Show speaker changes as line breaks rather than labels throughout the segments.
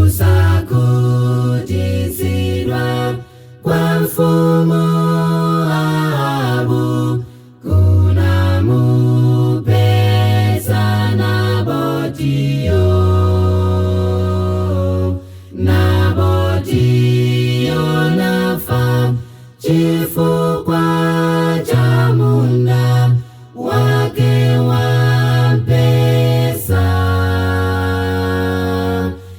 Kusakutizidwa kwa mfumu Ahabu kunamupeza Nabotio. Nabotio nafa chifukwa cha munda wake wa mpesa.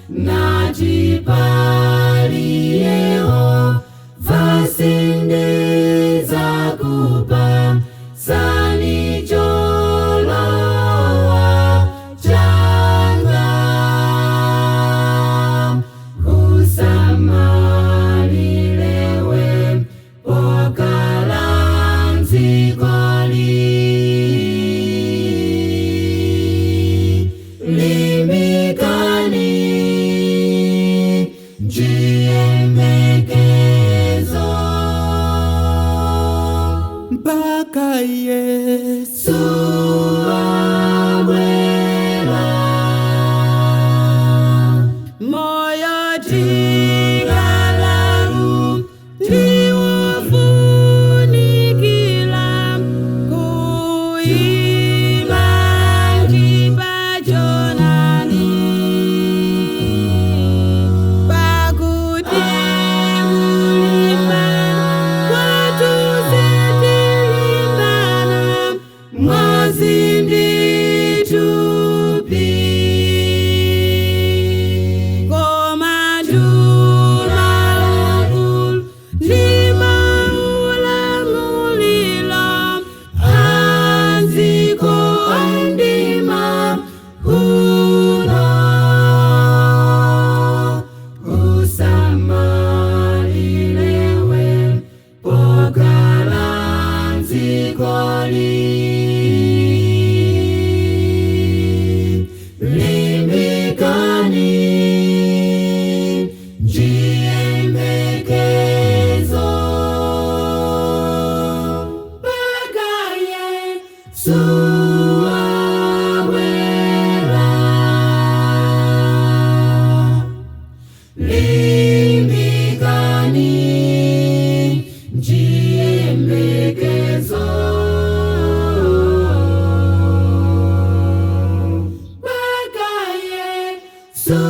Nati pali Yehova sindidzakupatsani cholowa changa. Usamalilewe pokhala m'dzikoli. Limbikani chiyembekezo
mpaka Yesu
abwera.
Moyo tikalawu ndiwofunikila kuima ndipachonani, pakuti kulimbana kwathu sitilimbana mwazi ndi thupi, koma maukulu ndi maulamulilo a m'dziko a mdima uno.
Usamalilewe pokhala m'dzikoli. Limbikani chiyembekezo mpaka Yesu abwera. Limbikani chiyembekezo mpaka Yesu.